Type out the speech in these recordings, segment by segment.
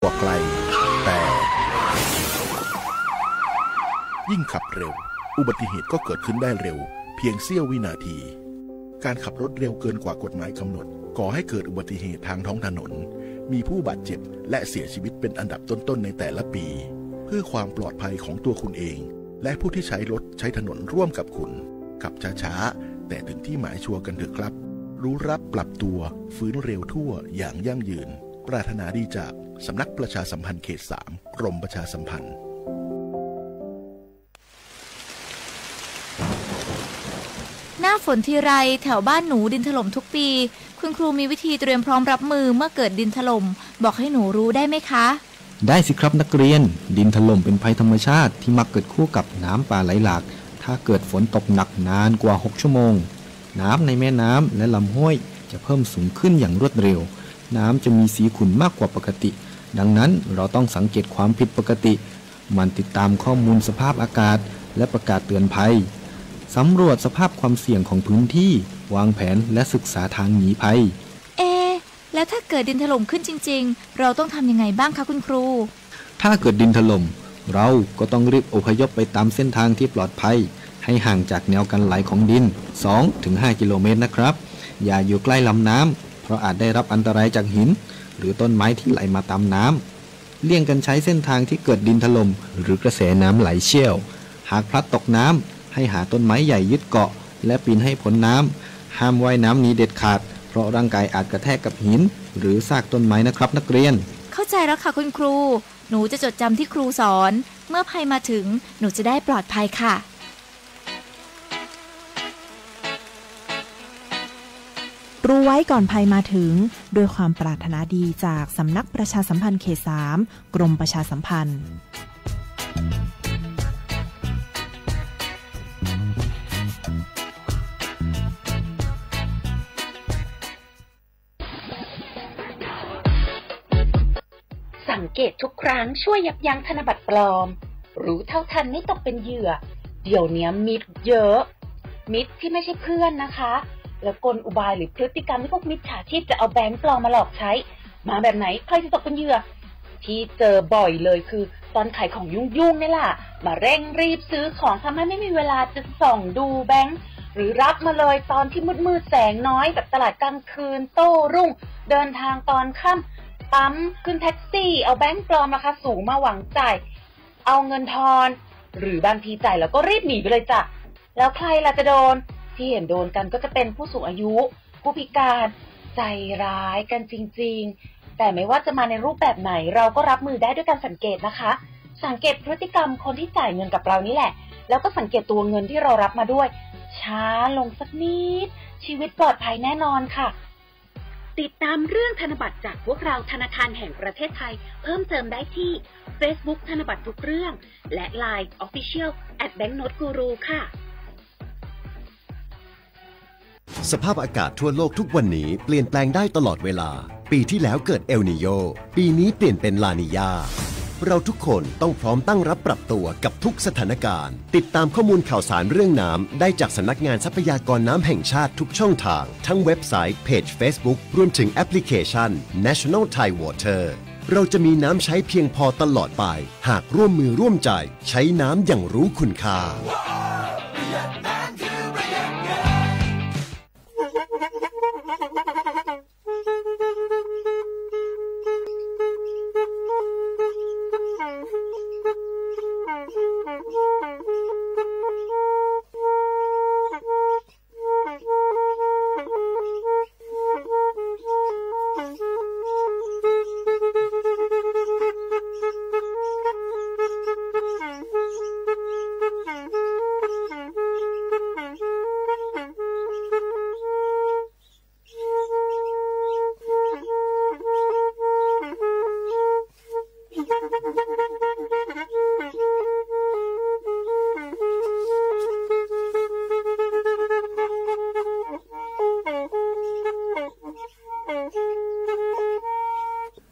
กว่าไกล แต่ ยิ่งขับเร็ว อุบัติเหตุก็เกิดขึ้นได้เร็ว เพียงเสี้ยววินาที การขับรถเร็วเกินกว่ากฎหมายกำหนด ก่อให้เกิดอุบัติเหตุทางท้องถนน มีผู้บาดเจ็บ และเสียชีวิตเป็นอันดับต้นๆในแต่ละปี เพื่อความปลอดภัยของตัวคุณเอง และผู้ที่ใช้รถใช้ถนนร่วมกับคุณ ขับช้าๆ แต่ถึงที่หมายชัวร์กันเถอะครับ รู้ระดับปรับตัว ฟื้นเร็วทั่วอย่างยั่งยืน ปรารถนาดีจาก สำนักประชาสัมพันธ์เขตสาม กรมประชาสัมพันธ์ หน้าฝนทีไร แถวบ้านหนูดินถล่มทุกปี คุณครูมีวิธีเตรียมพร้อมรับมือเมื่อเกิดดินถล่ม บอกให้หนูรู้ได้ไหมคะ ได้สิครับนักเรียน ดินถล่มเป็นภัยธรรมชาติที่มักเกิดคู่กับน้ำป่าไหลหลาก ถ้าเกิดฝนตกหนักนานกว่าหกชั่วโมง น้ำในแม่น้ำและลำห้วยจะเพิ่มสูงขึ้นอย่างรวดเร็ว น้ำจะมีสีขุ่นมากกว่าปกติ ดังนั้นเราต้องสังเกตความผิดปกติ หมั่นติดตามข้อมูลสภาพอากาศและประกาศเตือนภัย สำรวจสภาพความเสี่ยงของพื้นที่ วางแผนและศึกษาทางหนีภัย เอ๊ะ แล้วถ้าเกิดดินถล่มขึ้นจริงๆ เราต้องทำยังไงบ้างคะคุณครู ถ้าเกิดดินถล่ม เราก็ต้องรีบอพยพไปตามเส้นทางที่ปลอดภัย ให้ห่างจากแนวกันไหลของดิน สองถึงห้ากิโลเมตรนะครับ อย่าอยู่ใกล้ลำน้ำ เพราะอาจได้รับอันตรายจากหิน หรือต้นไม้ที่ไหลมาตามน้ำ เลี่ยงกันใช้เส้นทางที่เกิดดินถล่ม หรือกระแสน้ำไหลเชี่ยว หากพลัดตกน้ำ ให้หาต้นไม้ใหญ่ยึดเกาะ และปีนให้พ้นน้ำ ห้ามว่ายน้ำหนีเด็ดขาด เพราะร่างกายอาจกระแทกกับหิน หรือซากต้นไม้นะครับนักเรียน เข้าใจแล้วค่ะคุณครู หนูจะจดจำที่ครูสอน เมื่อภัยมาถึง หนูจะได้ปลอดภัยค่ะ รู้ไว้ก่อนภัยมาถึง ด้วยความปรารถนาดีจากสำนักประชาสัมพันธ์เขตสาม กรมประชาสัมพันธ์ สังเกตทุกครั้งช่วยยับยั้งธนบัตรปลอม รู้เท่าทันไม่ตกเป็นเหยื่อ เดี๋ยวนี้มิจเยอะ มิจที่ไม่ใช่เพื่อนนะคะ แล้วกลอุบายหรือพฤติกรรมที่พวกมิจฉาชีพจะเอาแบงก์ปลอมมาหลอกใช้ มาแบบไหนใครจะตกเป็นเหยื่อ ที่เจอบ่อยเลยคือตอนขายของยุ่งๆเนี่ยแหละ มาเร่งรีบซื้อของทำให้ไม่มีเวลาจะส่องดูแบงก์ หรือรับมาเลยตอนที่มืดๆแสงน้อยแบบตลาดกลางคืนโต้รุ่ง เดินทางตอนค่ำ ปั๊ม ขึ้นแท็กซี่ เอาแบงก์ปลอมราคาสูงมาหวังจ่าย เอาเงินทอน หรือบางทีจ่ายแล้วก็รีบหนีไปเลยจ้ะ แล้วใครล่ะจะโดน ที่เห็นโดนกันก็จะเป็นผู้สูงอายุ ผู้พิการ ใจร้ายกันจริงๆ แต่ไม่ว่าจะมาในรูปแบบไหน เราก็รับมือได้ด้วยการสังเกตนะคะ สังเกตพฤติกรรมคนที่จ่ายเงินกับเรานี่แหละ แล้วก็สังเกตตัวเงินที่เรารับมาด้วย ช้าลงสักนิด ชีวิตปลอดภัยแน่นอนค่ะ ติดตามเรื่องธนบัตรจากพวกเราธนาคารแห่งประเทศไทย เพิ่มเติมได้ที่ Facebook ธนบัตรทุกเรื่อง และ Line Official at Banknote Guru ค่ะ สภาพอากาศทั่วโลกทุกวันนี้เปลี่ยนแปลงได้ตลอดเวลา ปีที่แล้วเกิดเอลนีโญ ปีนี้เปลี่ยนเป็นลานีญา เราทุกคนต้องพร้อมตั้งรับปรับตัวกับทุกสถานการณ์ ติดตามข้อมูลข่าวสารเรื่องน้ำได้จากสำนักงานทรัพยากรน้ำแห่งชาติทุกช่องทาง ทั้งเว็บไซต์ เพจ Facebook รวมถึงแอปพลิเคชัน National Thai Water เราจะมีน้ำใช้เพียงพอตลอดไป หากร่วมมือร่วมใจใช้น้ำอย่างรู้คุณค่า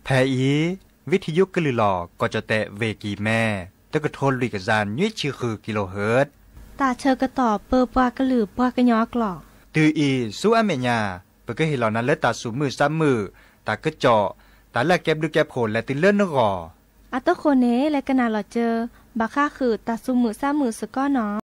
ဖဲအံၤ ဝံထယုကလုၢ်လီၤ ကီၢ်ကၠီၣ်တဲၣ် ဝ့ၢ်ကံၢ်မဲ တကထိလွံၢ်ကယၤနွံဆံဃု kilohertz တၢ်ဆၢကတီၢ်ပၢပှၤကလုာ်ပှၤကညီအကျိာ် တုၤအံၤဆူအမဲာ်ညါ ပကဟ့ၣ်လီၤနၤလၢတၢ်သူၣ်မုာ်သးမုာ်, တၢ်ကစီၣ်, တၢ် တၢ်လၢအကဲဘျုးကဲဖှိၣ်လဲၤတုၤလၢနဂီၢ်. အသဃိန့ၣ် လဲၤကနၣ်လီၤစၢၤ ဘၣ်ဃးဃုာ်တၢ်သူၣ်မုာ်သးမုာ်စ့ၢ်ကီးနီၤ.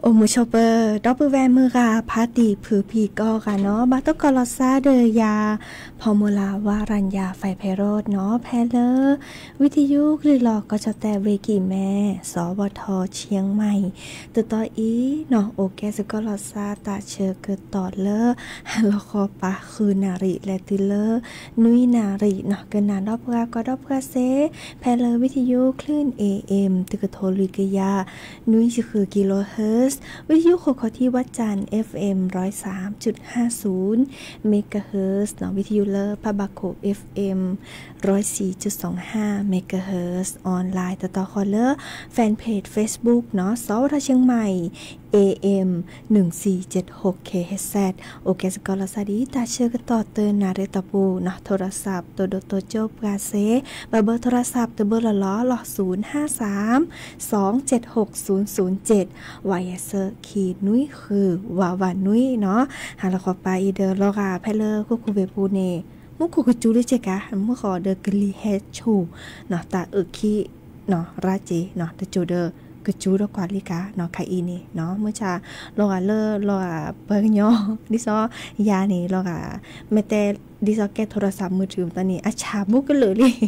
အိၣ်မုာ်ဆိးပၢၤ ဒီပုၢ်ဝဲၢ်မုၢ်ဂၤဖါတံၢ်ဖုဖံကိးဂၤနီၤ, ဘၣ်တံၢ်ကီးလီၤစၢ်ဒီးယၤ ဖီမုၢ်လၢ်ဝါရၤညါ ဖဲဖဲရိးနီၤ, ဖဲလၢ ဝံသယုကလုၢ်လီၤကီၢ်ကၠီၣ်တဲၣ် ရ့ကံၣ်မဲ စီၤဝီၤထီၣ်ဆၠံမၤအံၤ တတီၤအံၤနီၤ, အိၣ်ကဲစ့ၢ်ကီးလီၤစၢ်တၢ်ဆၢကတီၢ်လၢ ဟါလီၤဃီၤပၤဃုနၣ်ရံၣ် လဲၤတုၤလၢ နွံနၣ်ရံၣ်နီၤ, ကနၣ်ဒီးပှၤကွၢ်ဒီးပှၤစ့ ဖဲလၢဝံသယုကလုၢ် A M တကထိလွံၢ်ကယၤ နွံဆံဃု kilohertz, ဝံသယုဃိးခီၣ်ထံးဝးကၠၣ် F M ร้อยสามจุดห้าศูนย์ megahertz နီၤ, ဝံသယုလၢဖးဘၣ်ခိၣ် F M ร้อยสี่จุดสองห้า megahertz, online တတီၤဃီၤလၢ fanpage Facebook နီၤ, စီၤဝီၤထီၣ်ဆၠံမၤအံၤ A M หนึ่งสี่เจ็ดหก K H Z, အိၣ်ကဲစ့ၢ်ကီးလီၤစၢ်ဒ်အံၤ တၢ်ဆၢကတီၢ်တနၣ်ရံၣ်တီၢ်ပူၤနီၤ, ထိရစး တိၢ်ဒိၣ်တိၢ်ကၠိပှၤစ့, ဘၣ်ဘၢထိရစးတဘၢလီၤလီၤလီၤ ศูนย์ห้าสาม สองเจ็ดหกศูนย์ศูนย์เจ็ด ဝးယဲၢ်ဆၢခံနွံဃု ဝးဝးနွံနီၤ, ဟါလီၤဃီၤပၤအံၤဒီးလီၤဂာ်ဖဲလၢခိၣ်ခိၣ်ဝ့ၢ်ပူၤန့ၣ် မူခိၣ်ကစူၤလၢကဲကၤ မုၢ်ဃီၤဒီးကလံၤဟဲဆူၣ်နီၤ, တၢ်အုၣ်ခံ နီၤ, တစိၤဒီး ကစူၤဒီးကွၢ်လံကၤနီၤ, ခါအံၤန့ၣ်နီၤ, မုၢ်ဆါ လီၤဂာ်လၢ လီၤဂာ်ပှၤကညီ ဒ်သိးယၤန့ၣ် လီၤဂာ် မ့ၢ်တဲ ဒ်သိးကဲထိရစး มือถือ မတၤန့ၣ် အဆၣ်ဘူးကလုာ်လံနီ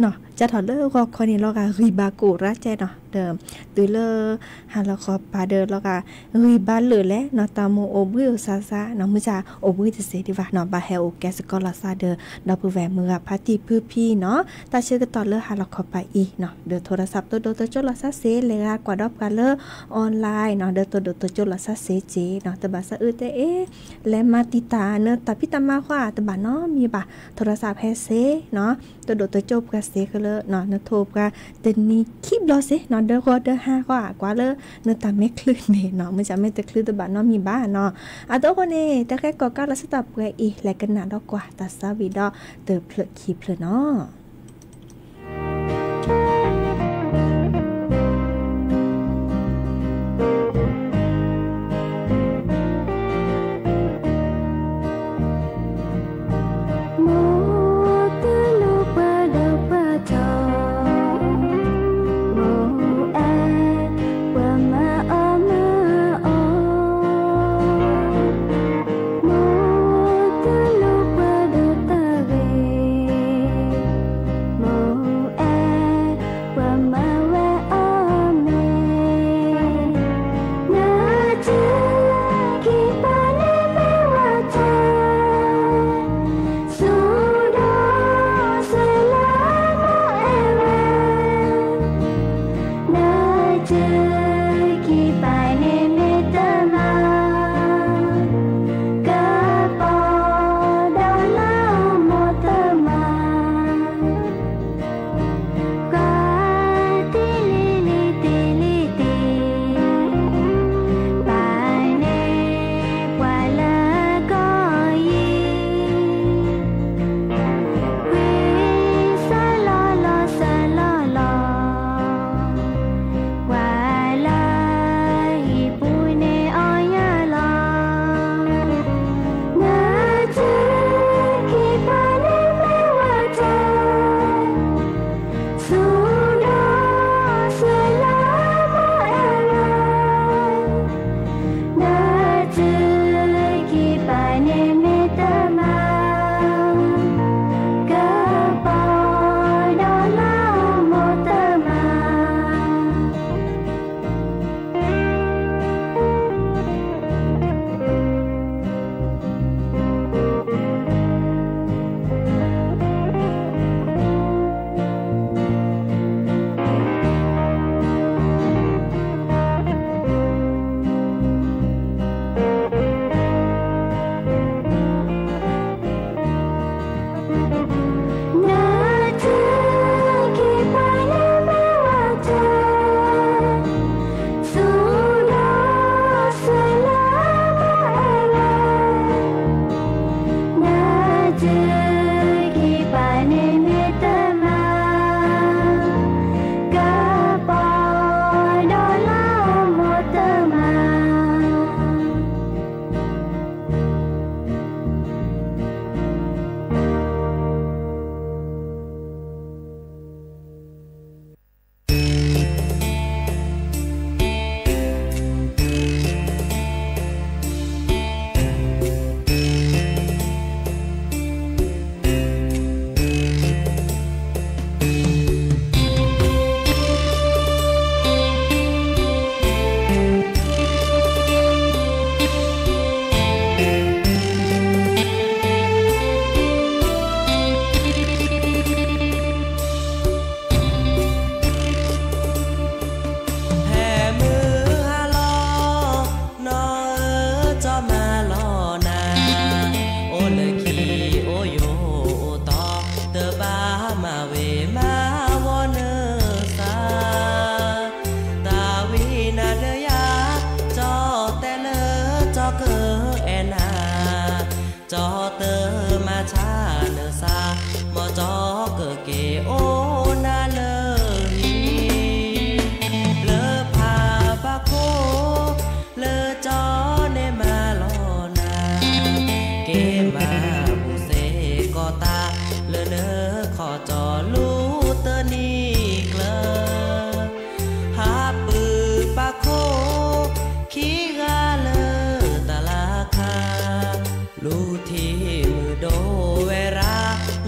ၤ, ကၢ်ထီၣ်လၢဂီၤခီန့ၣ် လီၤဂာ်ဂံၢ်ဘါကိၣ်ရၤကဲနီၤ, ဒီးတုၤလၢ ဟါလီၤဃီၤပၤဒီးလီၤဂာ် ဂံၢ်ဘါလၢာ်လဲၣ်နီၤ, တၢ်မိၣ်အိၣ်ဘှံးအိၣ်စါစါနီၤ, မုၢ်ဆါ အိၣ်ဘှံးတစ့ဒံးဘၣ်နီၤ, ဘၣ်ဟဲအိၣ်ကဲစ့ၢ်ကီးလီၤစၢ်ဒီး ဒီပုၢ်ဝဲၢ်မုၢ်ဂၤဖါတံၢ်ဖုဖံနီၤ, တၢ်ဆၢကတီၢ်လၢဟါလီၤခီၤပၤအံၤနီၤ, ဒီးထိရစးတိၢ်ဒိၣ်တိၢ်ကၠိလီၤစၢ်စ့, လဲၤဂၤကွၢ်ဒီးပှၤလၢ online နီၤ, ဒီးတိၢ်ဒိၣ်တိၢ်ကၠိလီၤစၢ်စ့က့နီၤ, တဘၣ်သးအုးတဲအ့ၣ် လဲၤမၤတံာ်တာ် နတၢ်ဖံးတၢ်မၤဃီဧါ တဘၣ်နီတမံၤဘၣ်, ထိရစးဖဲစ့နီၤ, တိၢ်ဒိၣ်တိၢ်ကၠိပှၤစ့ဃုလၢ နထိပှၤတနံၤခံဘျီစ့နီၤ, ဒီးဂီၤဒီးဟါဃီဧါ ကွၢ်လၢနတၢ်မ့ၢ်ချုးန့ၣ်နီၤ, မုၢ်ဆါမ့ၢ်တချုးတဘၣ်နီတမံၤဘၣ်နီၤ, အဒိဃိန့ၣ် တၢ်ဃဲကီၣ်ကးလီၤစၢ်တၢ်ပှဲၤအံၤ လဲၤကနၣ်ဒီးကွၢ်တၢ်သးဝံၣ်ဒီးတဖျၢၣ်ခံဖျၢၣ်နီၤ. ကၠီတမၤဆါနသး, မ်ကၠီကက့ၤအိၣ်နၤလၢဟံၣ်, လၢဖးဘးခိၣ်, လၢကၠီန့ၣ်မၤလီၤနၤ, က့ၤမၤဘူၣ်စ့ၢ်ကီးတၢ်, လၢနခီၣ်ကၠီလူၤတနံၤကျၢၤ ဟးပုၢ်ပာ်ခိၣ်ခံဂၤလၢတၢ်လၤခါ, လူၤထံမုၢ်ဒိၣ်ဝဲရၤ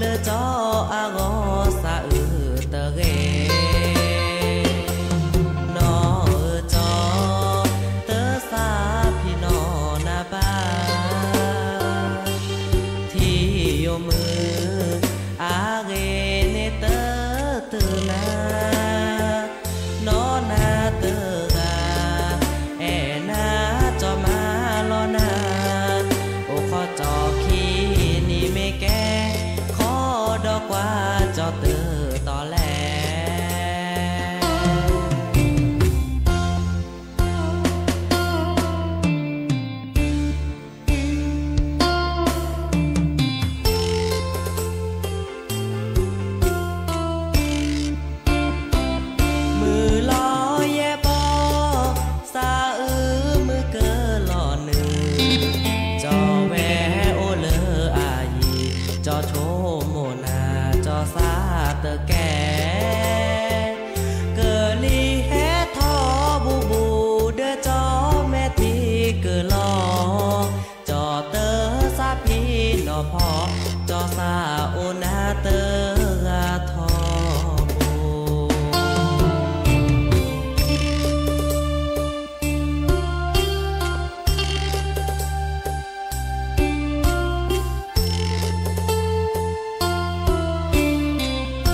လၢကၠီအဂီၢ်သးအုးတဂ့ၤ, နီၢ်ဧၢကၠီ, တသးဖံးနီၢ်နၤဘၣ် ထံယိာ်မုၢ်အဂ့ၢ်န့ၣ် တတုၤနၤ, နီၢ်နၤတဂၤ အဲၣ်နၤ ကၠီမၤလီၤနၤ, အိၣ်ခိးကၠီခံနံၤမ့ၢ်ကဲ, ခီဒီးကွၢ်ကၠီတုၤတီၤလဲၣ်. မုၢ်လီၤယဲၢ်ဘီ, သးအုးမုၢ်ကလီၤနုာ်, ကၠီဝဲအိၣ်လၢအယံၤ, ကၠီဆိကမိၣ်နၤ ကၠီသးတကဲ, ကလံၤဟဲထီၣ်ဘူးဘူးဒီး ကၠီမဲာ်ထံကလီၤ, ကၠီတသးဖံးနီၢ်ဖီ, ကၠီသးအိၣ်နၤတဂၤထီဘိ မုၢ်လီၤ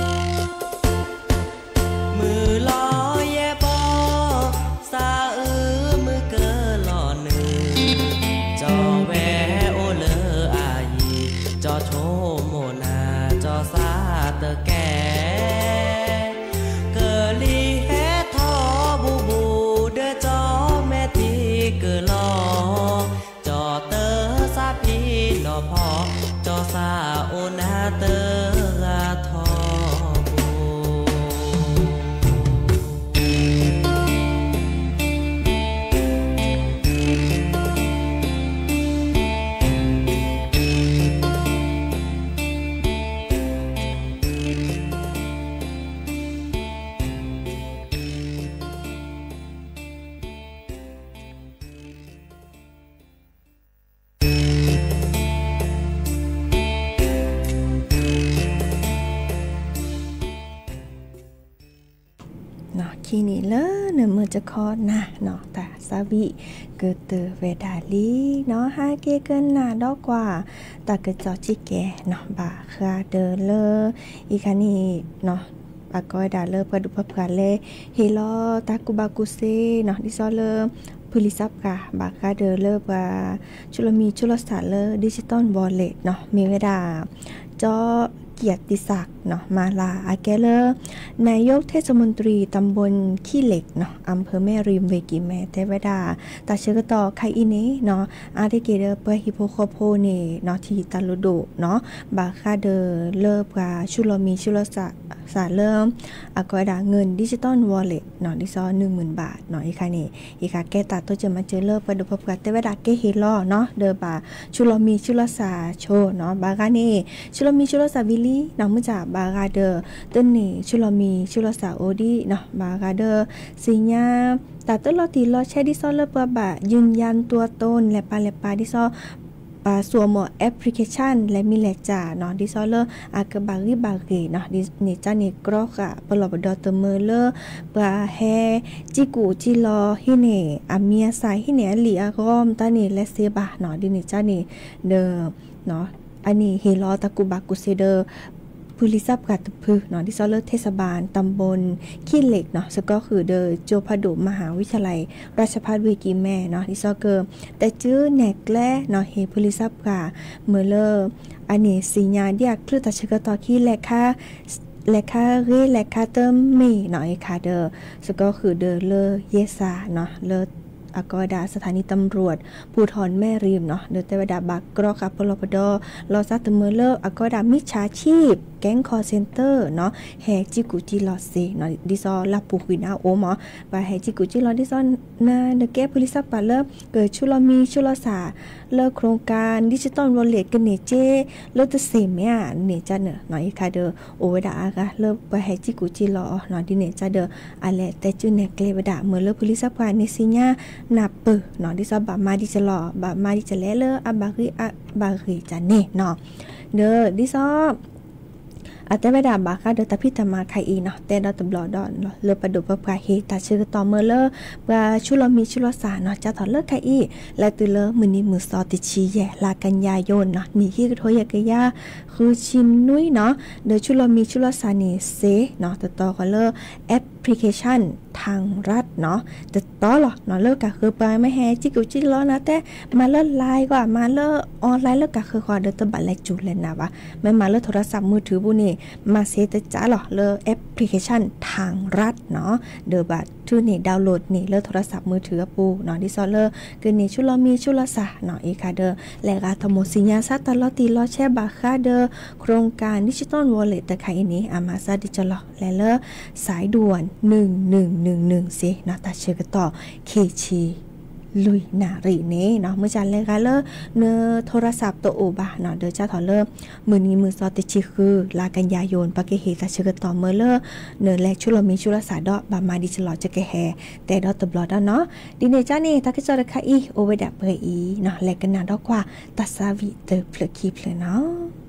ယဲၢ်ဘီ, သးအုးမုၢ်ကလီၤနုာ်, ကၠီဝဲအိၣ်လၢအယံၤ, ကၠီဆိကမိၣ်နၤ ကၠီသးတကဲ, ကလံၤဟဲထီၣ်ဘူးဘူးဒီး ကၠီမဲာ်ထံကလီၤ, ကၠီတသးဖံးနီၢ်ဖီ, ကၠီသးအိၣ်နၤတဂၤထီဘိ ခံနံၤလၢနမုၢ်တခီနၤ, တၢ်သးဝံၣ်ကတၢၢ်ဝဲဒၣ်လံနီၤ, ဟဲက့ၤကနၣ်ဒီးကွၢ် တၢ်ကစီၣ်စ့ၢ်ကီးနီၤ, ဘၣ်ဃးဒီးလၢ အံၤခါန့ၣ် အကိးဝဲဒၣ်လၢပှၤဒိၣ်ပှၤပှၢ်လဲၤဟ့ၣ်လီၤတၢ်ကူၣ်ဘၣ်ကူၣ်သ့နီၤ, ဒ်သိးလၢ ဖုလံာ်စးပှၤ ဘၣ်ဃးဒီးလၢပှၤ ဆူလီၤမံၤဆူလီၤစးလၢ digital wallet နီၤ, မ့ၢ်ဝဲဒၣ် ကၠီကံၢ်တံစၢ်နီၤ မၤလၤအကဲလၢ นายกเทศมนตรีตำบลขี้เหล็กနီၤ อำเภอแม่ริมเวกิแม တဲဝဲဒၣ် တၢ်ဆၢကတီၢ်ခါအံၤန့ၣ်နီၤ အါတက့ၢ်ဒီးပှၤဟံၣ်ဖိဃီဖိန့ၣ်နီၤ ထံၣ်တၢ်လိၣ်ဒိၣ်နီၤ ဘၣ်ဃးဒီးလၢပှၤဆူလီၤမံၤဆူလီၤစးလၢ အကိးဝဲဒၣ် ငွေ digital wallet နီၤ ဒ်သိး หนึ่งหมื่นบาท နီၤ အံၤခါန့ၣ် အံၤခါကဲတၢ်တိစၢၤမၤစၢၤလၢပှၤဒိၣ်ပှၤပှၢ်တဲဝဲဒၣ်ကဲဟ့ၣ်လီၤနီၤ ဒီးဘၣ်ဆူလီၤမံၤဆူလီၤစးဆိနီၤ ဘၣ်ဃးန့ၣ် ဆူလီၤမံၤဆူလီၤစးဝံၤလံနီၤ မုၢ်ဆၣ်ဘၣ်ဃးဒီး တန့ၢ်ဆူလီၤမံၤဆူလီၤစးအိၣ်ဒံးနီၤ ဘၣ်ဃးဒီး သ့ၣ်ညါ တၢ်တလီၤတံၢ်လီၤဆဲးဒ်သိးလၢပှၤဘၣ် ยืนยันตัวตน လဲၤပာ်လဲၤပာ်ဒ်သိး ပာ်စူၢ်မီၤ application လဲၤမံၤလဲၤစၢ်နီၤ ဒ်သိးလၢအကဘၣ်ဂံၢ်ဘၣ်ဂ့ၤနီၤ ဒ်န့ၣ်ကၠၢန့ၣ် ကြၢးဃာ်ပလီၢ်ပဒီတမၢလၢ ပှၤဟဲစံၣ်ကိၣ်စံၣ်လီၤဟံးန့ၢ် အမံၤအသၣ်ဟံးန့ၢ်အလံာ်အဂီၢ်မတၤန့ၣ် လဲၤသ့ဘၣ်နီၤ ဒ်န့ၣ်ကၠၢန့ၣ် ဒီး အန့ၣ်ဟ့ၣ်လီၤတၢ်ကူၣ်ဘၣ်ကူၣ်သ့ဒီး ဖုလံာ်စးပှၤတဖုနီၤ ဒ်သိးလၢ เทศบาลตำบลขี้เหล็กနီၤ စ့ၢ်ကီးဃုာ်ဒီး ကၠိဖးဒိၣ်မၤဟးဝံၣ်ဆၣ်လံ ရၢၡ်ၡဖးဝ့ၢ်ကံၢ်မဲနီၤ ဒ်သိးက တဲစုနဲၣ်ကျဲနီၤ ဟ့ၣ်ဖုလံာ်စးပှၤ မၢလၢ အန့ၣ်သ့ၣ်ညါဒ်အချၢၣ်တၢ်ဆၢကတီၢ်ခံ လဲၤခါ လဲၤခါဂ့ၤ လဲၤခါတမ့ၢ်နီၤ အံၤခါဒီး စ့ၢ်ကီးဃုာ်ဒီးလၢယဲၢ်စးနီၤ လၢ အကိးဝဲဒၣ် สถานีตำรวจภูธรแม่ริม နီၤ ဒီးတဲဝဲဒၣ်ဘၣ်ကြီဃာ်ပလီၢ်ပဒီ လီၤစၢ်တမုာ်လၢအကိးဝဲဒၣ် มิจฉาชีพ แก๊ง call center နီၤ ဟဲစံၣ်ကူၣ်စံၣ်လီၤစ့နီၤ ဒ်သိးလၢပူၤကွံာ်န့ၣ်အိၣ်မး ပှၤဟဲစံၣ်ကူၣ်စံၣ်လီၤ ဒ်သိးနကဲ police ပှၤလၢ ကဆူၣ်လီၤမံဆူၣ်လီၤစှၤ လၢ โครงการ digital wallet ကန့ၢ်စ့ လၢတစ့ၢ်မ့ၢ်ဧါန့ၣ်ကန့ၣ်နီၤ အံၤခါဒီး အိၣ်ဝဲဒၣ်အါဂၤလၢပှၤဟဲစံၣ်ကူၣ်စံၣ်လီၤအီၤနီၤ ဒ်န့ၣ်ကဒီး အလဲၤတဲကုၢ်နဲၣ်ကျဲဝဲဒၣ် မုာ်လၢ police ပှၤန့ၣ်စံညါနၢ်ပၢၢ်နီၤ ဒ်သိးဘၣ်မၤဒ်ကလီၤ ဘၣ်မၤဒ်ကလဲၣ်လၢအဘၣ်ဂ့ၤအဘၣ်ဂ့ၤကန့ၣ်နီၤ ဒီးဒ်သိး အတဲဝဲဒၣ်ဘၣ်ဃးဒီးတၢ်ဖံးတၢ်မၤခါအံၤနီၤ တဲဒီးတဘျီဒီး လၢပဒိၣ်ပပှၢ်ဟ့ၣ်တၢ်ဆၢကတီၢ်မုာ်လၢ ပှၤဆူၣ်လီၤမံဆူၣ်လီၤစှၤနီၤ ကၢ်ထီၣ်လၢခါအံၤ လၢတုၤလၢမုၢ်နံၤမုၢ်သီတဆံယဲၢ် လါကညီယိၣ်နီၤ နံၣ်ဟံၣ်ကထိယဲၢ်ကယၤ ဃုဆံနွံနီၤ ဒီးဆူၣ်လီၤမံဆူၣ်လီၤစှၤန့ၣ်စ့နီၤ တတီၤဃီၤလၢ application ထၣ်ရၣ်နီၤ တတီၤလီၤနီၤ လၢကးဃၢၤပှၤမ့ၢ်ဟဲစံၣ်ကူၣ်စံၣ်လီၤနၤတဲ မၤလၢ line ဂီၢ် မၤလၢ online လၢကးဃၢၤဃီဒီးတဘၣ်လဲၤစူၤလဲၤနၤဘၣ် မ့ၢ်မၤလၢ โทรศัพท์มือถือ ပူၤန့ၣ် မၤစ့တကၢ်လီၤ လၢ application ထၣ်ရၣ်နီၤ ဒီးဘၣ်ထုးန့ၢ် download န့ၢ်လၢ โทรศัพท์มือถือ အပူၤနီၤ ဒ်သိးလၢ ကန့ၢ်ဆူၣ်လီၤမံဆူၣ်လီၤစှၤနီၤ အံၤခါဒီး လဲၤဂၤထီၣ်မိၢ်စံညါစးတၢ်လီၤတံၢ်လီၤဆဲးဘၣ်ဃးဒီး โครงการ digital wallet တခါအံၤန့ၣ် အမၤစၢ်ဒ်ကလီၤ လဲၤလၢ สายด่วน หนึ่งหนึ่งหนึ่งหนึ่ง စ့နီၤ တၢ်ဆၢကတီၢ် ခံဆံ လွံၢ်နၣ်ရံၣ်န့ၣ်နီၤ မုၢ်ဆါလဲၤဂၤလၢ န โทรศัพท์ တအိၣ်ဘၣ်နီၤ ဒီးကၢ်ထီၣ်လၢ မုၢ်နံၤမုၢ်သီတဆံဃု လါကညီယိၣ် ပကဟ့ၣ်တၢ်ဆၢကတီၢ်မုာ်လၢ နလဲၤဆူၣ်လီၤမံဆူၣ်လီၤစှၤဒီး ဘၣ်မၤဒ်ကလီၤ ကကဟဲ တဲဒီးတဘျီဒီးနီၤ ဒ်န့ၣ်ကန့ၣ် တၢ်ကစီၣ်တခါအံၤ အိၣ်ဝဲဒၣ်ပှဲၤအံၤနီၤ လဲၤကနၣ်ဒီကွၢ် တၢ်ဆါဝံၤတဖျၢၣ်ခံဖျၢၣ်နီၤ.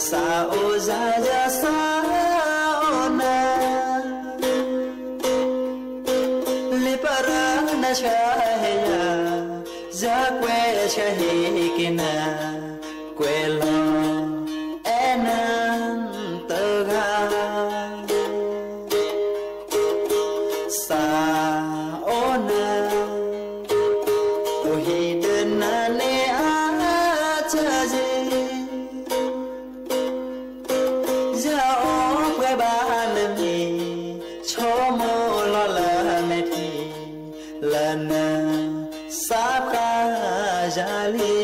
စးအိၣ်ယၤ ယစးအိၣ်နၤ, လံာ်ပရၢနဆှၢဟ့ၣ်ယၤ, ယကွဲးဆၢဟ့ၣ်က့ၤနၤ, ကွဲးလီၤအဲၣ်နၤတဂၤ. စးအိၣ်နၤ, အိၣ်ဟံၣ်ဒီးနၤန့ၣ်အါတယံၤ, ယအိၣ်ပှဲၤဘၣ်နမံၤ, ဆိကမိၣ်လီၤလၢမဲာ်ထံ, လၢနစးဖးယၤလံ.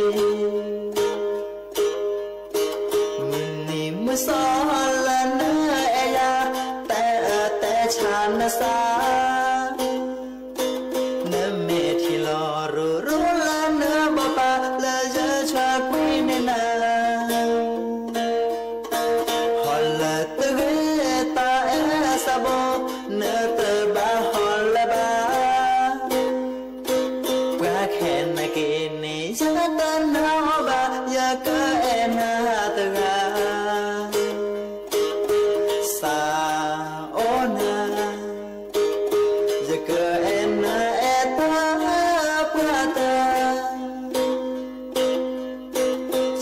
မုၢ်နံၤမုၢ်သီလၢနအဲၣ်ယၤ, တဲအၢတဲဆါနစး, နမဲာ်ထံလီၤရူၤရူၤလၢနဘိးပာ် လၢယဆှၢကွံာ်န့ၢ်နၤ. ဟီၣ်လၢတဂ့ၤတၢ်အဲၣ်စးဘိ, နတဘၣ်ဟီၣ်လၢၤဘၣ်. ပှၤခဲနာ်က့ၤန့ၣ် ယတနာ်အီၤဘၣ်, ယကအဲၣ်နၤတဂၤ. စးအိၣ်နၤ, ယကအဲၣ်နၤအဲၣ်တၢ်ပှၤတၢ်,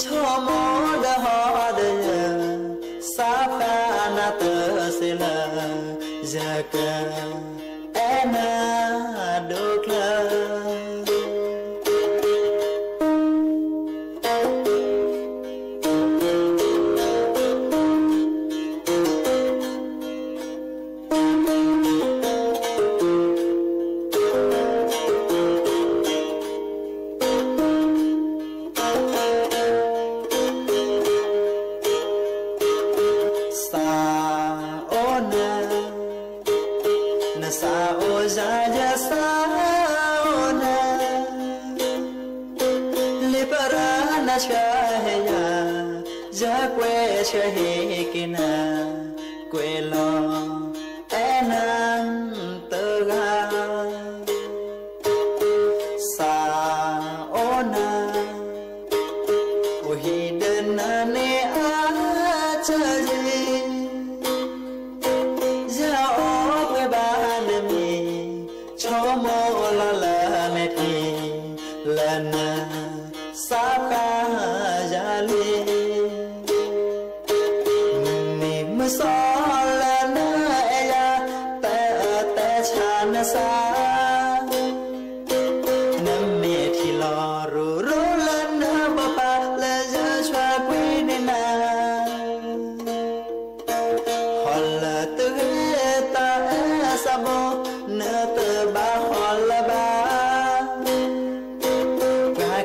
ဆိကမိၣ်ဒီးဟီၣ်ဒီးယၢၤ, စးဖးနၤတစ့လၢ, ယကအဲၣ်နၤဒိၣ်ချၢ. စးအိၣ်နၤ, နစးအိၣ်ယၤ ယစးအိၣ်နၤ, လံာ်ပရၢနဆှၢဟ့ၣ်ယၤ, ယကွဲးဆၢဟ့ၣ်က့ၤနၤ, ကွဲးလီၤအဲၣ်နၤတဂၤ. စးအိၣ်နၤ, အိၣ်ဟံၣ်ဒီးနၤန့ၣ်အါတယံၤ, ယအိၣ်ပှဲၤဘၣ်နမံၤ, ဆိကမိၣ်လီၤလၢမဲာ်ထံ, လၢနစးဖးယၤလံ. မုၢ်နံၤမုၢ်သီလၢနအဲၣ်ယၤ, တဲအၢတဲဆါနစး, နမဲာ်ထံလီၤရူၤရူၤလၢနဘိးပာ် လၢယဆှၢကွံာ်န့ၢ်နၤ. ဟီၣ်လၢတဂ့ၤတၢ်အဲၣ်စးဘိ, နတဘၣ်ဟီၣ်လၢၤဘၣ်. ပှၤ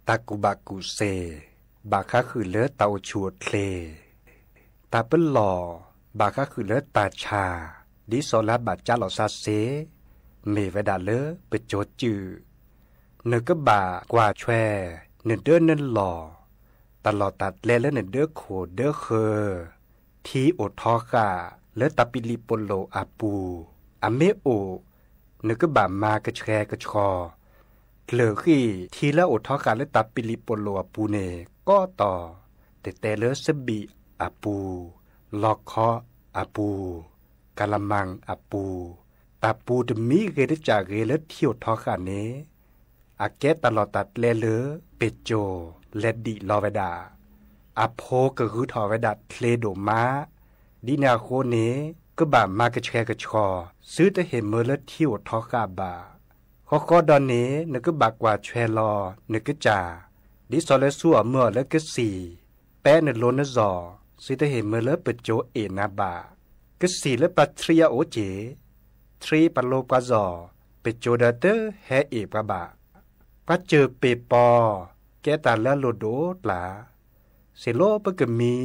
တၢ်ကူၣ်ဘၣ်ကူၣ်သ့ ဘၣ်ဃးဃုာ်လၢတၢ်အိၣ်ဆူၣ်အိၣ်ချ့, တၢ်ပလီၢ် ဘၣ်ဃးဃုာ်လၢတၢ်ဆါ, ဒ်သိးလၢအဘၣ်ကၠါလီၤစၢ်စ့, မ့ၢ်ဝဲဒၣ်လၢပစိၤစုၣ်, နကဘၣ်ကွၢ်ဆွဲ နဒၢနလီၢ်, တၢ်လီၢ်တၢ်ကျဲလၢနဒၢခိၣ်ဒၢဃၢၤ, ထံအိၣ်ထီဃာ်လၢတၢ်ပံၤလံၣ်ပီၣ်လိၣ်အပူၤ, အမ့ၢ်အိၣ် နကဘၣ်မၤကဆှဲကဆှီ, ကျၢၢ်ဃံၢ်ထံလၢအိၣ်ထီဃာ်လၢတၢ်ပံၤလံၣ်ပီၣ်လိၣ်အပူၤန့ၣ် ကိးတီၤ, တတဲလၢစဘံၣ်အပူၤ, လီခီအပူၤ, ကလမၣ်အပူၤ, တၢ်ပူၤတမံၤဂ့ၤတကၢ်ဂ့ၤလၢထံအိၣ်ထီဃာ်န့ၣ် အကဲတၢ်လီၢ်တၢ်ကျဲလၢ ပစိၤလဲၤဒံးလီၤဝဲဒၣ်, အဖိကဂုာ်ထီၣ်ဝဲဒၣ်ချ့ဒိၣ်မး, ဒ်န့ၣ်အဃိန့ၣ် ကဘၣ်မၤကဆှဲကဆှီ, သုတဟ့ၣ်မၢလၢထံအိၣ်ထီဃာ်ဘၣ်. ဃီဃီဒီးန့ၣ် နကဘၣ်ကွၢ်ဆွဲလီၤ နကစၢ်, ဒ်သိးလၢဆူအီၣ်မၢအီၣ်လၢကသံၣ်, ပဲနလိၤနစီၣ်, သုတဟ့ၣ်မၢလၢပစိၤအ့ၣ်နၤဘၣ်. ကသံၣ်လၢပှၤထံအအိၣ်က့ၢ်, ထံပှၤလိၤပှၤစီၣ်, ပစိၤဒီးတဟဲအ့ၣ်ပှၤဘၣ်. ပှၤစၢၢ်ပ့ၢ်ပီၤ, ကဲတၢ်လၢအလိၣ်ဒိၣ်ကျါ, စ့ၢ်လီၤပကမံ,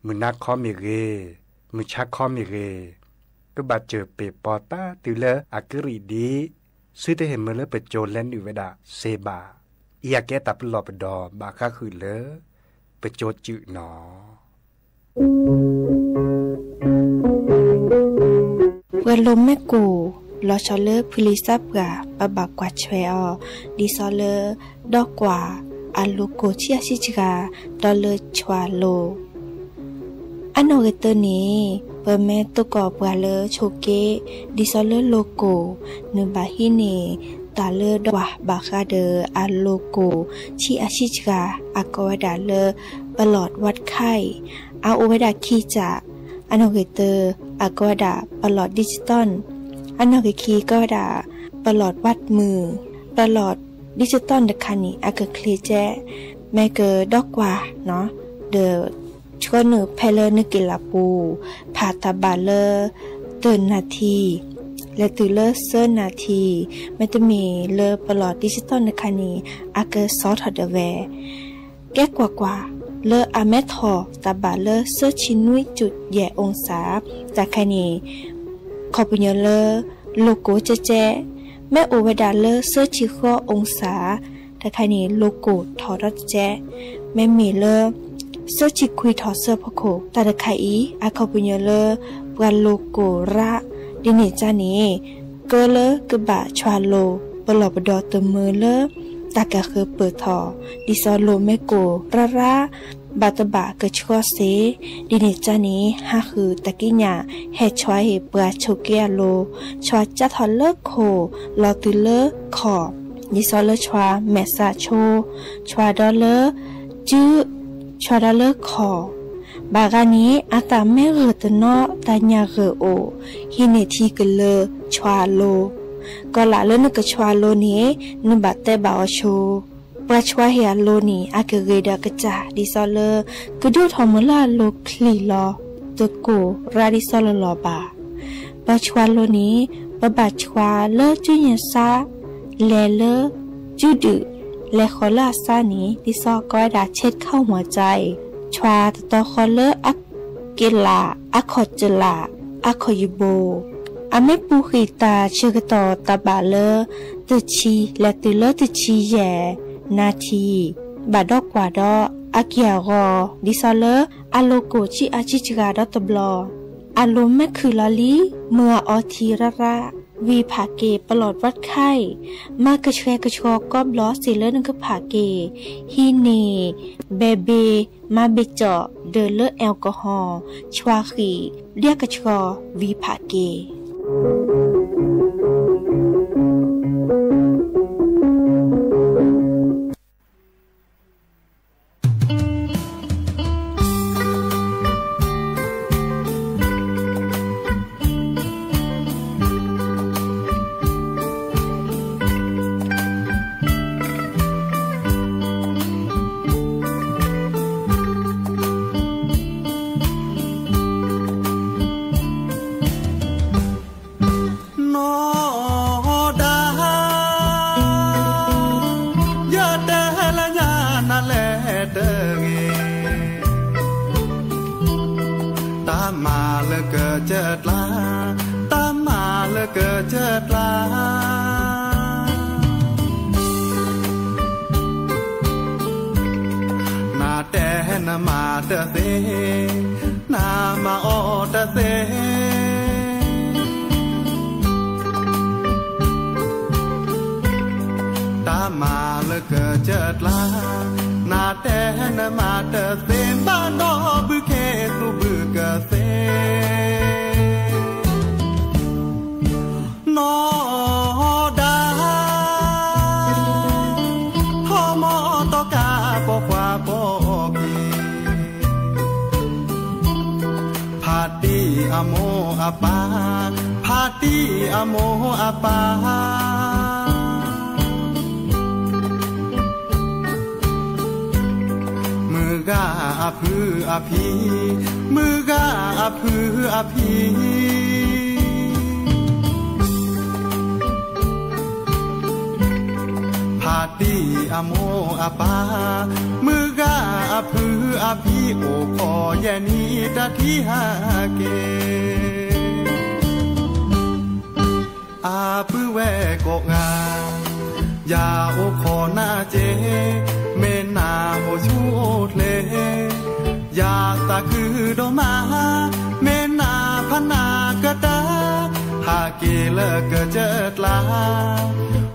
မုၢ်နၤခီမ့ၢ်ဂ့ၤ, မုၢ်ဆါခီမ့ၢ်ဂ့ၤ, ကဘၣ်စၢၢ်ပ့ၢ်ပီၤတၢ်တုၤလၢအကရံၣ်ဒံး, သုတဟ့ၣ်မၢလၢပစိၤလဲၤနုာ်ဝဲဒၣ်စ့ဘၣ်. အံၤအကဲတၢ်ပလီၢ်ပဒီဘၣ်ဃးဃုာ်လၢ ပစိၤစုၣ်နီၤ. ပှၤလိၤမ့ၢ်ကိၢ် လီၤဆီလၢဖုလံၤသၣ်ပှၢ် ပဘၣ်ကွၢ်ဆွဲအီၤ ဒ်သိးလၢ ဒီကွၢ်အလိၤကိၢ်ဆံးအါဆံးစှၤ ဒီးလၢဆွးလိၤ အနီၢ်ဂ့ၤတၢန့ၣ် ပမ့ၢ်သကိးပှၤလၢဆိးက့ ဒ်သိးလၢလိၤကိၢ် နဘၣ်ဟံးန့ၢ် တၢ်လၢဒီကွၢ်ဘၣ်ဃးဒီးအလိၤကိၢ်ဆံးအါဆံးစှၤ အကိးဝဲဒၣ်လၢ ပလီၢ်ဝးခၢၣ် အအိၣ်ဝဲဒၣ်ခံစး အနီၢ်ဂ့ၤတၢ အကိးဝဲဒၣ်ပလီၢ် digital အနီၢ်ဂ့ၤခံကိးဝဲဒၣ် ပလီၢ်ဝးမုၢ် ပလီၢ် digital တခါန့ၣ် အကချ့ကဲ မ့ၢ်ကဒီကွၢ် ဒီး ဆှၢနုာ်ဖဲလၢနက့ၤလၢ်ပူၤ ဖးတၢ်ဘၣ်လၢ သၢနၣ်ထံ လဲၤတုၤလၢသၢနၣ်ထံ မ့တမ့ၢ်လၢပလီၢ် digital တခါန့ၣ် အကစီထီၣ်ဒၣ်ဝဲ ကဲကွၢ်ကွၢ် လၢအမ့ၢ်ထီၣ်တၢ်ဘၣ်လၢသၢဆံနွံကယဲၢ် အောင်ศา တၢ်ခါန့ၣ် ခီပညီလၢ လိၤကိၢ်ကဲကဲ မ့ၢ်အိၣ်ဝဲဒၣ်လၢသၢဆံဃိး အောင်ศา တၢ်ခါန့ၣ် လိၤကိၢ်ထီၣ်ဒီးကဲ မ့မ့ၢ်လၢ သၢဆံခွံထီၣ်သၢဖီခိၣ် တၢ်တခါအံၤ အခီပညီလၢ ပှၤလိၤကိၢ်ရၣ် ဒ်န့ၣ်ကါန့ၣ် ကၢလၢကဘၣ်ဆွးလိၤ ပလီၢ်ပဒီတမၢလၢ တၢ်ကဃၢၤပၢၢ်ထီၣ် ဒ်သိးလိၤမ့ၢ်ကိၢ်ရၣ်ရၣ် ဘၣ်တဘၣ်ကဆှီစ့ ဒ်န့ၣ်ကါန့ၣ် ဟးဃုာ်တၢ်ကံးညာ် ဟဲဆွးဟ့ၣ်ပှၤဆိးက့အလိၤ ဆွးကၢ်ထီၣ်လၢခိၣ် လီၤတုၤလၢခီၣ် ဒ်သိးလၢဆွးမဲာ်သးဆိ ဆွးဒီးလၢ စု ဆွးဒီးလၢခီၣ် ဘၣ်ဂၤန့ၣ် အတၢ်မ့ၢ်ဂၢၢ်တနီၤ တၢ်ညၣ်ဂၢၢ်အိၣ် ဟံးန့ၢ်ထံကလၢဆွးလိၤ ကီးလၢ်လၢနကဆွးလိၤန့ၣ် နဘၣ်တဲဘၣ်အီၤဆိ ပှၤဆွးဟ့ၣ်အလိၤန့ၣ် အကဂ့ၤဒီးကစၢ် ဒ်သိးလၢ ကဒိၣ်ထီၣ်မုၢ်လၢအလိၤချံလီၤ တကိၢ်ရၣ်ဒ်သိးလီၤလီၤဘၣ်. ပှၤဆွးလိၤန့ၣ် ပဘၣ်ဆွးလၢစုညါဆါ လဲၤလၢ စုဒုၣ် လဲၤဃီၤလၢအဆါန့ၣ် ဒ်သိးကိးဝဲဒၣ် เช็ดเข้าหัวใจ ဆွးတတီၤဃီလၢအ က့လး အခီၣ်ကလး အခီၣ်ယဘိ အမ့ၢ်ပူၤဃံးတၢ်ဆၢကတီၢ်တၢ်ဘၣ်လၢ တဆံ လဲၤတုၤလၢတဆံယဲၢ် နၣ်ထံ ဘၣ်ဒီးကွၢ်ဒီးအက့ၢ်အဂီၤ ဒ်သိးလၢ အလိၤကိၢ်ဆံးအါဆံးစှၤဒီးတဘျီ အလိၤမ့ၢ်ခုၣ်လီၤလံ မၢအအီထံရၣ်ရၣ် ဝံၤဖးက့ၤပလီၢ်ဝးခၢၣ် မၤကဆှဲကဆှီကိးဘျီစ့ၢ်လၢနကဖးက့ၤ ဟံးန့ၢ် ဘဲဘ့ မၤဘ့ၣ်ကၠီၣ် ဒီးလၢ แอลกอฮอล์ ဆွးဃံး ဒၣ်ကဆှီ ဝံၤဖးက့ၤ တၢ်မၤလၢကစၢၢ်ကျါ, တၢ်မၤလၢကစၢၢ်ကျါ, နတဲနမၤတသ့, နမၤအီၤတသ့. တၢ်မၤလၢကစၢၢ်ကျါ, နတဲနမၤတသ့ဘၣ်ဒီး ဘုခ့သူၣ်ဘုကသ့. နီၢ်ဒါ, ထီၣ်မီၢ်တီကးပိာ်ခွါပိာ်က့ၤ, ဖါတံၢ်အမိၢ်အပၢ်, ဖါတံၢ်အမိၢ်အပၢ်, မုၢ်ဂၤအဖုအဖံ, မုၢ်ဂၤအဖုအဖံ, ဖါတံၢ်အမိၢ်အပၢ်, မုၢ်ဂၤအဖုအဖံ, အိၣ်ခိးယဲၢ်နံၣ်တၢ်ထံၣ်ဟဲက့ၤ. အပုၢ်ဝဲၢ်ကိးဂၤ, ယၤအိၣ်ခိးနၤစ့, မ့ၢ်နၤအိၣ်ဆူၣ်အိၣ်ချ့, ယၤသးခုဒိၣ်မး, မ့ၢ်နၤဖးနၤကတၢၢ်, ဟးက့ၤလၢကစၢၢ်ကျါ,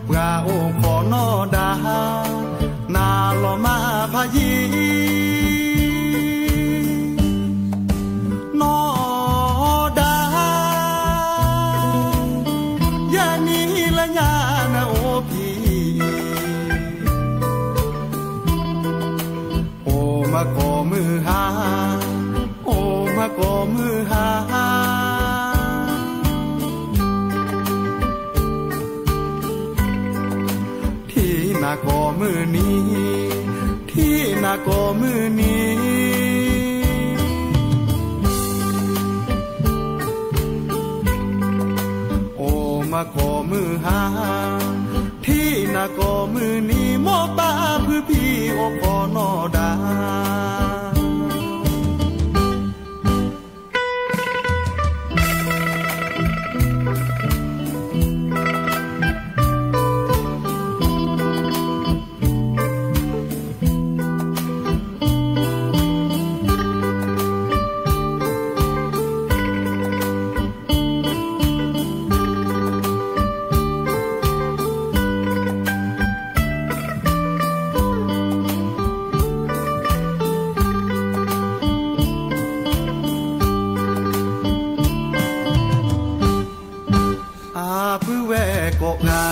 ပှၤအိၣ်ခိးနီၢ်ဒါ, နၤလီၤမၢ်ဖးယံာ် နီၢ်ဒါ, ယဲၢ်နံၣ်လၢညါနအိၣ်ဖံး, အိၣ်မၤကိးမုၢ်ဟါ, အိၣ်မၤကိးမုၢ်ဟါ ထံၣ်နၤကိးမုၢ်နံၤ, ထံၣ်နၤကိးမုၢ်နံၤ, အိၣ်မၤကိးမုၢ်ဟါ, ထံၣ်နၤကိးမုၢ်နံၤ, မိၢ်ပၢ်ဖုဖံအိၣ်ခိးနီၢ်ဒါ အပုၢ်ဝဲၢ်ကိးဂၤ,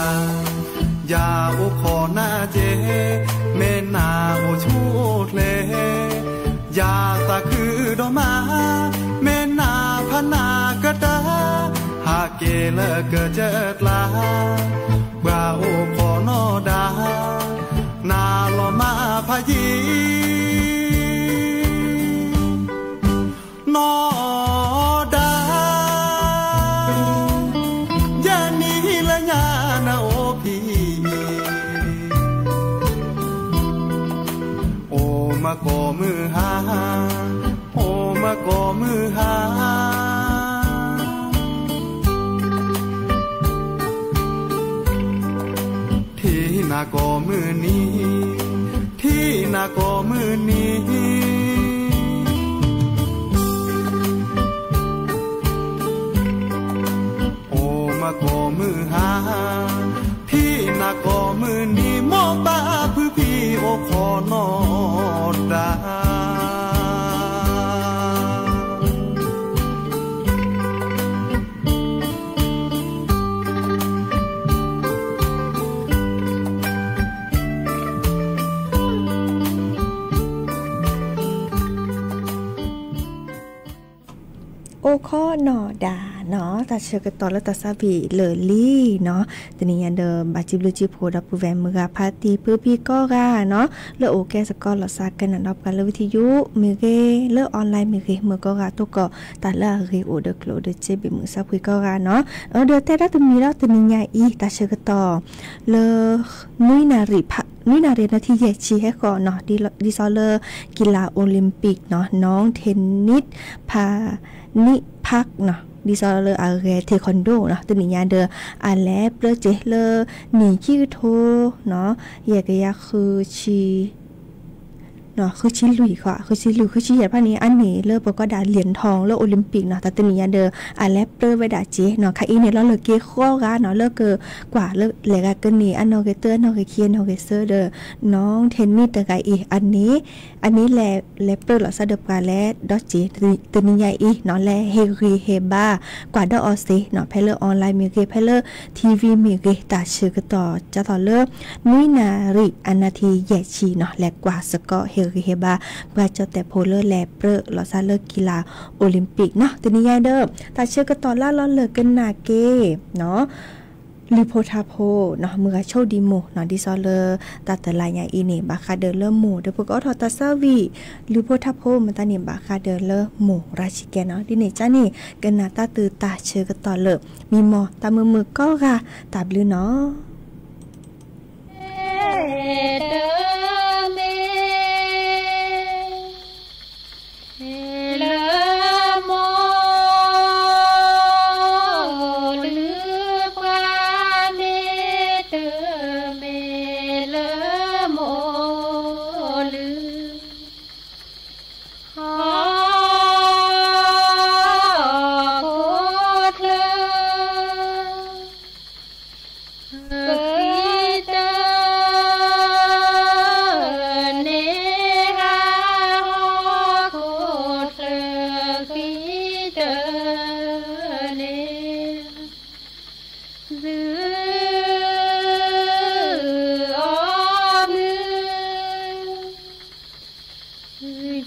ယၤအိၣ်ခိးနၤစ့, မ့ၢ်နၤအိၣ်ဆူၣ်အိၣ်ချ့, ယၤသးခုဒိၣ်မး, မ့ၢ်နၤဖးနၤကတၢၢ်, ဟးက့ၤလၢကစၢၢ်ကျါ, ပှၤအိၣ်ခိးနီၢ်ဒါ, နၤလီၤမၢ်ဖးယံာ် နီၢ်ဒါ, ယဲၢ်နံၣ်လၢညါနအိၣ်ဖံး, အိၣ်မၤကိးမုၢ်ဟါ, အိၣ်မၤကိးမုၢ်ဟါ ထံၣ်နၤကိးမုၢ်နံၤ, ထံၣ်နၤကိးမုၢ်နံၤ, အိၣ်မၤကိးမုၢ်ဟါ, ထံၣ်နၤကိးမုၢ်နံၤ, မိၢ်ပၢ်ဖုဖံအိၣ်ခိးနီၢ်ဒါ အိၣ်ခိးနီၢ်ဒါနီၤ, တၢ်ဆၢကတီၢ်လၢတၢ်သးဘ့ၣ်လၢာ်လံနီၤ, တနံၤညါဒီး ဘၣ်စံးဘျုးစံးဖှိၣ်ဒီပုၢ်ဝဲၢ်မုၢ်ဂၤဖါတံၢ်ဖုဖံကိးဂၤနီၤ, လၢအိၣ်ကဲသကိးလီၤသးကနၣ်ဒီးပှၤလၢဝံထံယိမ့ၢ်ဂ့ၤ, လၢ online မ့ၢ်ဂ့ၤ, မုၢ်ကိးဂၤတိၢ်ကီၢ် တၢ်လၢအဂ့ၤအိၣ်ဒီးကျိၣ်အိၣ်ဒီးစ့ဘ့ၣ်မုၢ်ဆါဖှံကိးဂၤနီၤ, အဒီးတဲဒၣ်တမံၤဒီးတနံၤညါအံၤ တၢ်ဆၢကတီၢ်လၢ နွံနၣ်ရံၣ်ဖး နွံနၣ်ရံၣ်နၣ်ထံယဲၢ်ဆံဟဲဃီၤနီၤ ဒ်သိးလၢ ကံလၤအိၣ်လံၣ်ပံၣ်နီၤ နီ�ထ့နံၣ်ဖးနံၣ်ဖးနီၤ ဒ်သိးလၢအဂဲၤ taekwondo နီၤ တနံၤညါဒီး အလဲၤပြၢစ့လၢ နံၣ်ခံကထိနီၤ ယဲၢ်ကယၤဃုဆံ ဃုဆံလွံၢ်ဃီ ဃုဆံလွံၢ် ဃုဆံယဲၢ်တဖၣ်န့ၣ် အန့ၣ်လၢပှၤကိးဒၣ် လံၣ်ထီၣ် လၢအိၣ်လံၣ်ပံၣ်နီၤ တၢ်တနံၤညါဒီး အလဲၤပြၢဝဲဒၣ်စ့နီၤ ခါအံၤန့ၣ် လီၤလၢက့ၤဃီဂၤနီၤ လၢကကွၢ်လၢလဲၤဂၤကန့ၢ် အနီၣ်ဂံၢ်တၢ အနီၣ်ဂံၢ်ခံ အနီၣ်ဂံၢ်သၢဒီး နီထ့နံၣ်တဂၤအံၤ အန့ၣ် အန့ၣ်လဲၤ လဲၤပြၢလီၤစၢ်ဒီးပှၤလဲၤဒီးစ့ တနံၤညါအံၤနီၤ လဲၤဟ့ၣ်ဂံၢ်ဟ့ၣ်ဘါ ကွၢ်ဒီးအီၤစ့နီၤ ဖဲလၢ online မ့ၢ်ဂ့ၤ ဖဲလၢ ထံၣ်ဝံၤ မ့ၢ်ဂ့ၤ တၢ်ဆၢကတီၢ် ကၢ်သိးလၢ နွံနၣ်ရံၣ်အနၣ်ထံယဲၢ်ဆံနီၤ လဲၤကွၢ်စ့ၢ်ကီး ဟ့ၣ်ဂံၢ်ဟ့ၣ်ဘါ ပှၤကၠီၣ်တဲၣ်ဖိလၢလဲၤပြၢလီၤစၢ်လၢကံလၤအိၣ်လံၣ်ပံၣ်နီၤ တနံၤညါဒီး တၢ်ဆၢကတီၢ်လၢလီၤလၢကနၣ်က့ၤနီၤ လုၢ်ဖိထါဖိနီၤ မုၢ်ဂၤဆိဒံးမိၢ်နီၤ ဒ်သိးလၢ တၢ်တလါညါအံၤန့ၣ် ဘၣ်ဃးဒီးလၢမိၢ်ဒီး ပကအိးထီၣ်တၢ်ဆၢဝံၤ လုၢ်ဖိထါဖိမတၤန့ၣ် ဘၣ်ဃးဒီးလၢမိၢ်ရၤဆံကဲနီၤ ဒ်န့ၣ်ကန့ၣ် ကနၣ်တၢ်သုတၢ်ဆၢကတီၢ်လၢ မံမီၢ်တၢ်မုာ်မုာ်ကိးဂၤ တၢ်ဘျုးနီၤ လၢမိၢ်လုၢ်ပှၤမ့ၢ်တမ့ၢ် လၢမိၢ်လုၢ်ဟီၣ်ခိၣ်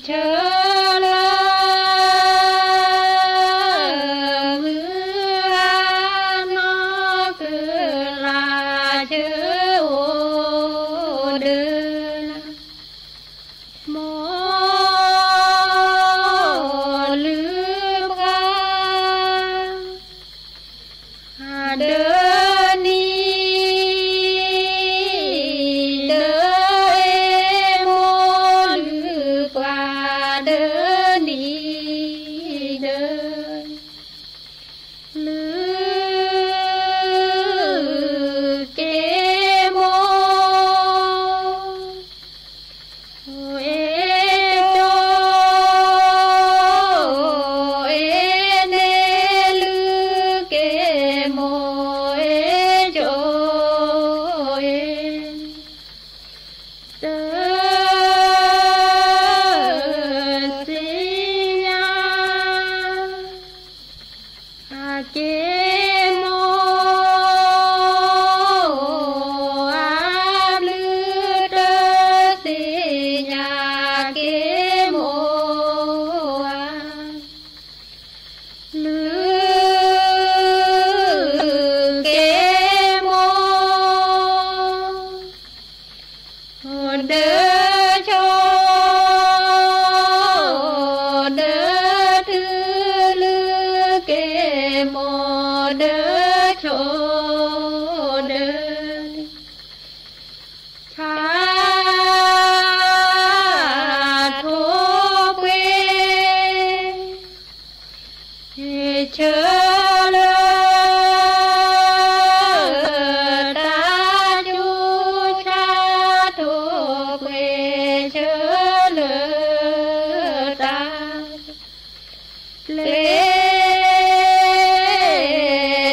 ချၢ ဃံတၢန့ၣ် ဟီၣ်ခိၣ်ချၢဃံတၢန့ၣ် သုအီၣ်မုၢ် ဆၢလၢ မုၢ်ဟါနီၢ်ကလၤဆၢအိၣ်ဒီး မိၢ်လုၢ်ပှၤ ဒၢနံၤဒၢ မိၢ်လုၢ်ပှၤဒၢနံၤဒၢ လုၢ်က့ၤမိၢ် အဲၣ်ကၠီ အဲၣ်န့ၣ် လုၢ်က့ၤမိၢ် အဲၣ်ကၠီ အဲၣ် တၢ်စံၣ်ညါ အက့ၤမိၢ် အဘျုးတၢ်စံၣ်ညါ က့ၤမိၢ် လုၢ်က့ၤမိၢ် ဒၢကၠီ ဒၢတုၤ လုၢ်က့ၤမိၢ် ဒၢကၠီ ဒၢ ဆါထိၣ်ပှ့ၤ ဆၢလၢ တၢ်ကၠူ ဆါထိၣ်ပှ့ၤ ဆၢလၢ တၢ် ကျဲ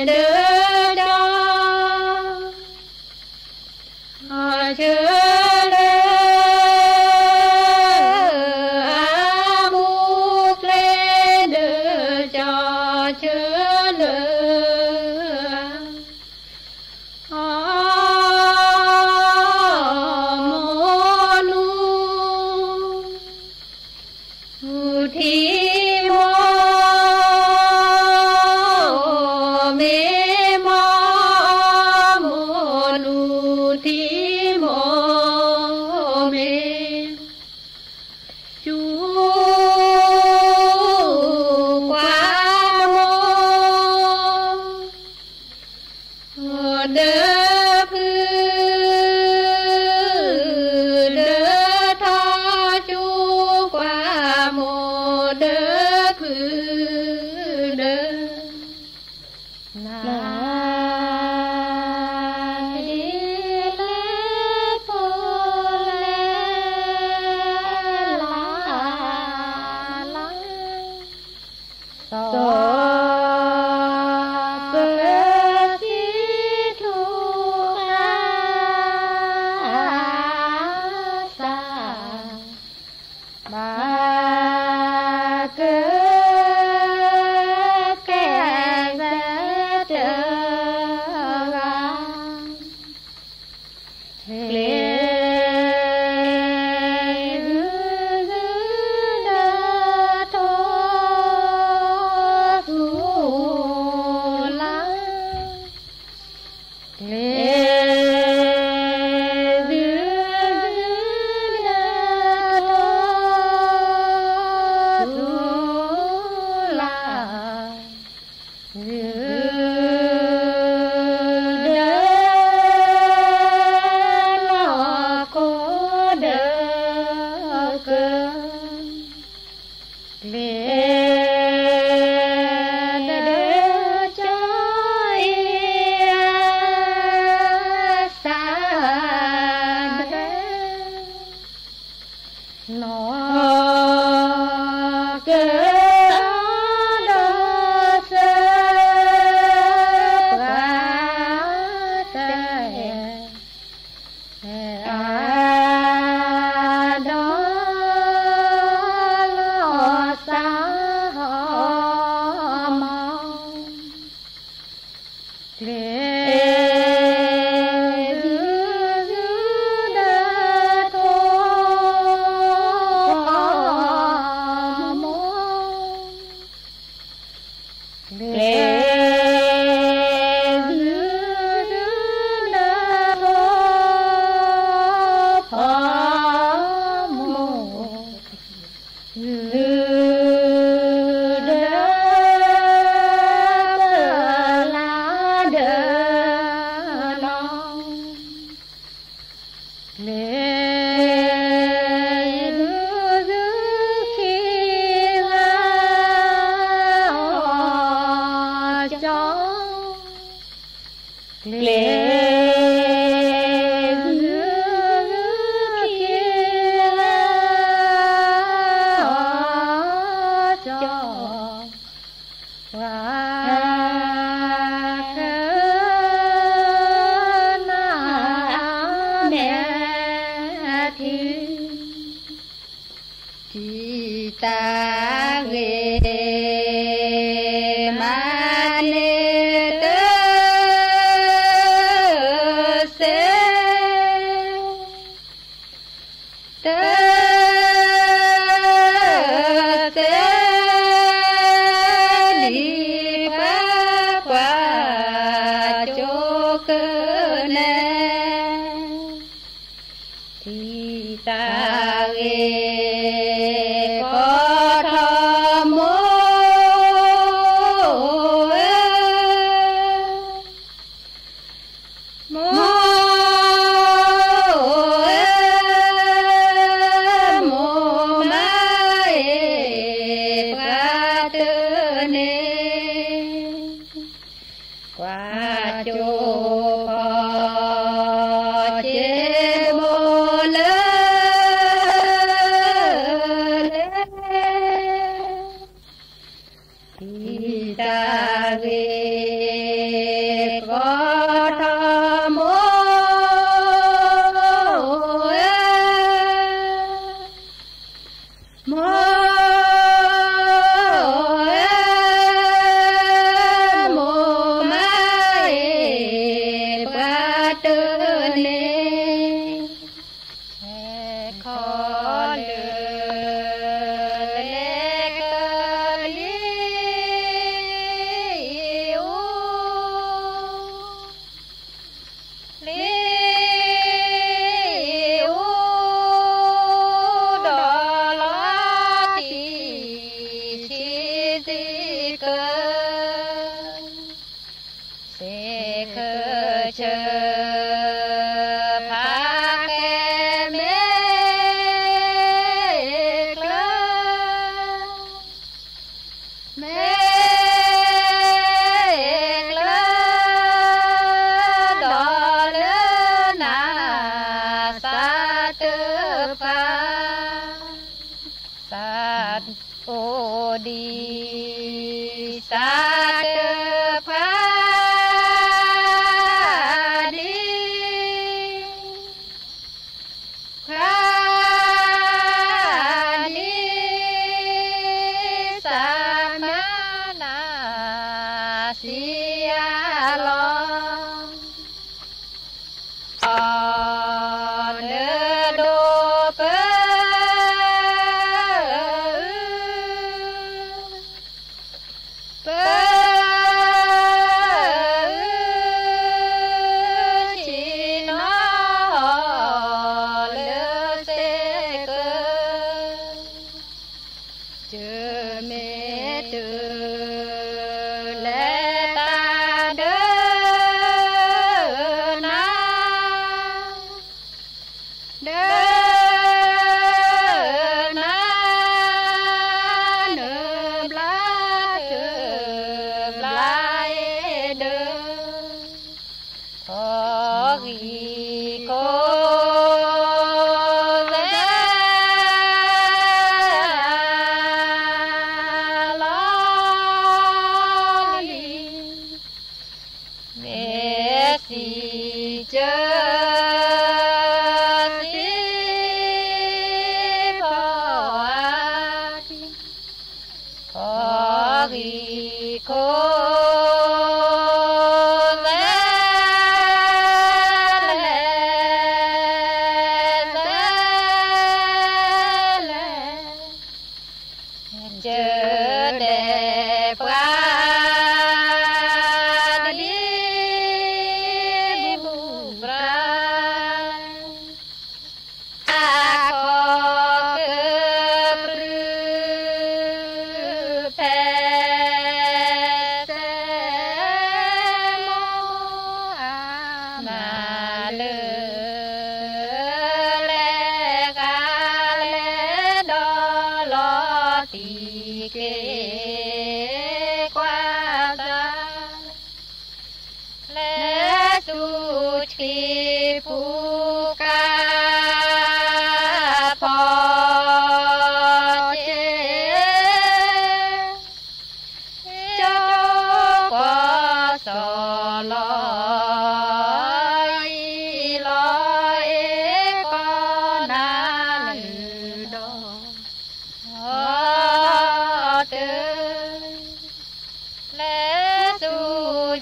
ဒၢကၠီ ဆၢလၢ အမူကျဲ ဒၢကၠီ ဆၢလၢ အမိၢ်နူ ထံမိၢ် မ့ၢ်မိၢ် မိၢ်နူ ထံမိၢ် မ့ၢ် စူၤကွၢ်မိၢ် စီၤပၢၤစံထူဃာ်သး ဘၣ်ကကဲသးတဂၤ ကျဲၤသုဒၢထီၣ်သူလၢ်, ကျဲၤသုဒၢထီၣ်သူလၢ်, သုဒၢလီၤခိၣ်ဒၢကၢ, ကျဲၤဒၢကၠီအ့ၣ်အသးဒၢ နီၢ်ကဒီးသၢပှၤ သၢဟဲ အဒိးလီၤသးဟီမီၢ်, ကျဲၤသုဒၢထီၣ်ဖီမီၢ်, ကျဲၤသုဒၢထီၣ်ဖီမီၢ်, သုဒၢပၢလၢဒၢနီၢ်, ကျဲၤသုခံဂၤအီၣ်ကၠီ, ကျဲၤသုခံဂၤအီၣ်ကၠီ, ပှၤဃၢနၤအမဲာ်ထံ တံၤသးဂ့ၤ မၤန့ၢ်တၢ်စဲး တၢ်စဲး ဒ်ပှၤကွၢ်ကၠိကၢနဲ တံၤသးဂ့ၤ ကီထီၣ်မိၢ်ဧၢ, မိၢ်ဧၢ, မိၢ်မၤအ့ၣ် ပှၤတန့ၢ် ကွၢ်ကၠိဖီ က့မိၢ်လၢလဲၣ်, တံၤသးဂ့ၤ ကီထီၣ်မိၢ်ဧၢ, မိၢ်ဧၢ, မိၢ်မၤအ့ၣ် ပှၤတန့ၢ် ဆဲးခီလၢ လဲၤကလံၤအိၣ် လံၤအိၣ် ဒီးလီၤတံၢ်ဆံးစ့ၢ်ကီး စ့ၢ်ကီးဆၢ ဖးကဲမဲာ်ကျၢၤ မဲာ်ကျၢၤ ဒီးလၢနၤ သးတပှၢ် သးအိၣ်ဒံး စးတပှၤဒ် ပှၤဒ် စးမၤနၤစံးအလီၢ် အီၤနဒိၣ်ပၢ ပၢ ဆ့ၣ်နီၤလၢစ့ၢ်ကီး တမ့ၢ်တၢ်လၢတၢ်ဒၢ နၤ ဒၢနၤ နဘျါတဘျါအံၤဒၢ ခီဂံၢ်ခီသဲလီၤလံ မ့ၢ်စံးကၢ စံးဖီအါထံ ခီဂံၢ်ခီသဲလဲၣ် သဲလဲၣ် ကၢဒဲးပှၤ တဒ်ဘူၣ်ပြါ အခိးကပြုၢ်ဖဲ သဲမိၢ်အမၤလၢ လဲၤဃာ်လဲၤဒီးလီၤတံၢ်က့ၤ ကွၢ်သး လဲၤဆူထံပူၤကါ ဖီက့ၤ ကၠိပှီၤစီၤလီၤ အံၤလီၤအ့ၣ်ကီနၤလၢဒီး အီတၢ် လဲၤဆူ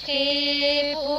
ထံပူၤ